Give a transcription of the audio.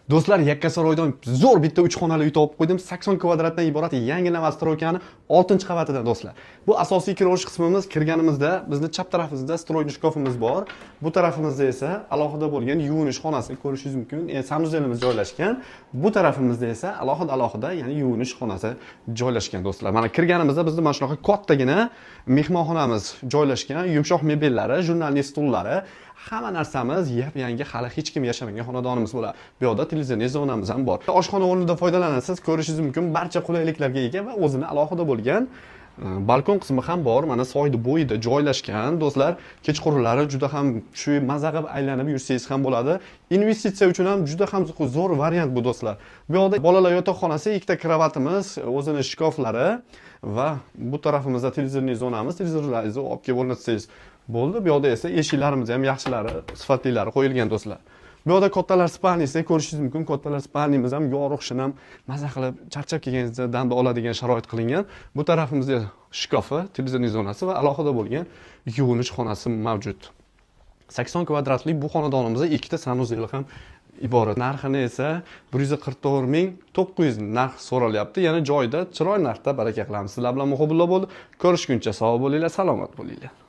Do'stlar, Yakkasaroydan zo'r bitta 3 xonali uy topib qo'ydim. 80 kvadratdan iborat yangi новостройка ni 6-qavatida do'stlar. Bu asosiy kiraverish qismimiz. Kirganimizda bizni chap tarafimizda стройный shkafimiz bor. Bu tarafimizda esa alohida bo'lgan yuvinish xonasi ko'rishingiz mumkin. Санузел imiz joylashgan. Bu tarafimizda esa alohida ya'ni yuvinish xonasi joylashgan do'stlar. Mana kirganimizda bizni mana shunaqa kattagina mehmonxonamiz joylashgan, yumshoq mebellari, jurnalli stullari, hamma narsamiz yap-yangi, hali hech kim yashamagan xonadonimiz bo'ladi. Bu yoqda televizorli zonamiz ham bor. Oshxona o'rnida foydalanasiz, ko'rishingiz mumkin, barcha qulayliklarga ega va o'zini alohida bo'lgan balkon qismi ham bor. Mana soyni bo'yida joylashgan do'stlar. Kechqurunlari juda ham shu maza qilib aylanib yursangiz ham bo'ladi. Investitsiya uchun ham juda ham zo'r variant bu do'stlar. Bu yoqda bolalar yotoqxonasi, ikkita kravatimiz, o'zini shkaflari va bu tarafimizda televizorli zonamiz. Televizorlaringizni olib kelib o'rnatsangiz bo'ldi. Bu yoqda esa eshiklarimiz ham yaxshilari, sifatlilari qo'yilgan do'stlar. Bu yoqda kattalar spalnisi ko'rishingiz mumkin. Kattalar spalnimiz ham yorug', shinam, maza qilib charchab kelganingizda dam oladigan sharoit qilingan. Bu tarafimizda shkafi, televizorli zonasi va alohida bo'lgan yuvinish xonasi mavjud. 80 kvadratli bu xonadonimizda ikkita санузел ham iborat. Narxini esa 144 900 narx so'ralyapti. Yana joyida chiroyli narxda baraka qilamiz. Sizlar bilan Muhibullo bo'ldi. Ko'rishguncha sog' bo'linglar, salomat bo'linglar.